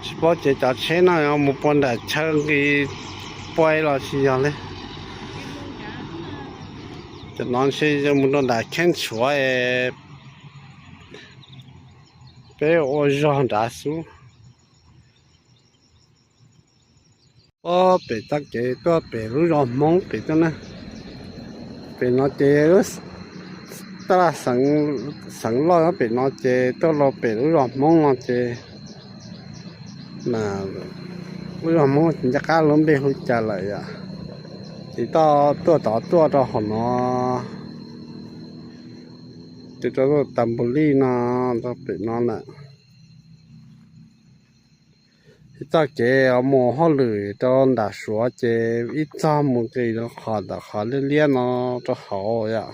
Tsis paub ces cov tsheb no mus puag nram chaw nqis puag los tsis yog li. Cov no ntshe mus rau nram Kheeb Tshuav, peb ua zog nrad xwb. Ob pem txoj kev tuaj pem lub zos Hmoob pem tuaj na. Pem no ces tab laj xeev loj pem no ces tuaj los pem lub zos Hmoob no ces lub zos Hmoob ces nco qab lub npe hu cas lawm yom. Ces tuaj tod tuaj rau hauv no, ces rau Tam Npus Lij no, rau pem no lawm. Ib txoj kev mus hauj lwm rau nram Suav ces ib txoj mus nqis rau qhov ntawm qhov liab liab no rau hauv yom.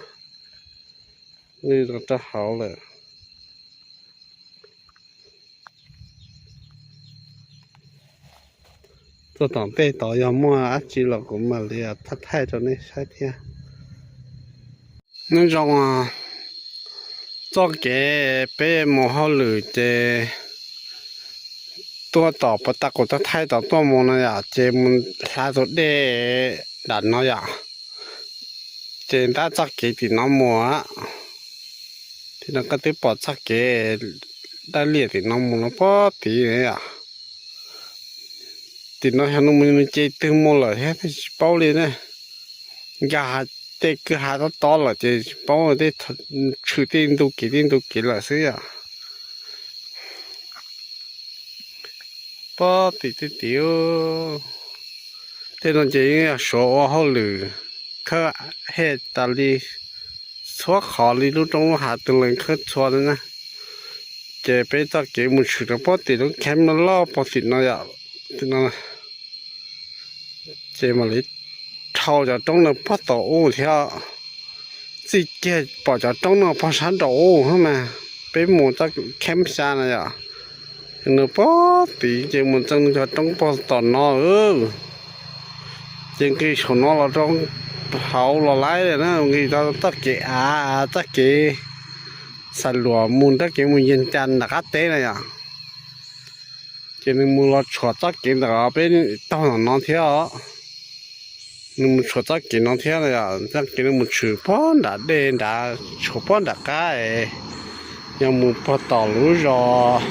Nqis rau hauv lawm. Tuaj tom ntej tod yog muaj dab tsi los kuv mam li thaij thaij rau nej saib thiab. Nyob zoo, txoj kev peb mus hauj lwm ces tuaj tom puag ta kuv thaij thaij tom tuaj mus no yom, ces mus hla tus dej nram no yom. Ces ntab txoj kev tim no mus, tim no koj twb pom txoj kev dawb liam tim no mus no puag tid yom. Tim no xyov nws mus ce twg mus lawm thiab tsis paub li na. Nkag tej kwj ha tob tob lawm ces tsis paub, tej tshwm tej ntu kev tej ntu kev lawm xwb yom. Puag tim tej tim, tej no ces yeej yog Suav ua hauj lwm khawb hej tas li, txhua qhov li lub roob lub hav twg los khawb txhua li na. Ces peb txoj kev mus tshwm rau puag tim lub kheeb loj loj puag tim no yom. Tim no ces mam li dhau cov roob no puag tom ub thiab. Txij kiag pom cov roob no puag sab nraum ub mas peb mus txoj kheeb xya na yom. Nws puag tid ces mus txeeb cov roob puag tom no. Ces nqis saum no los rau hauv los laib na, nqis rau txoj kev av, txoj kev xav luam mus, txoj kev mus Yees Cas nram qab teb na yom. Ces nws mus los tshuam txoj kev ntawm peb taug ntawm no thiab os. Nws mus tshuam txoj kev no thiab, txoj kev no mus tshwm puag nram dej nrad, tshuam puag nram qab, yog mus puag tom lub zos,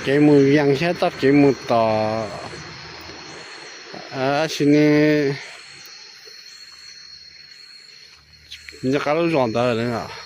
kev mus Yees thiab txoj kev mus tom, tab sis ne, nco qab lub zos ntawd.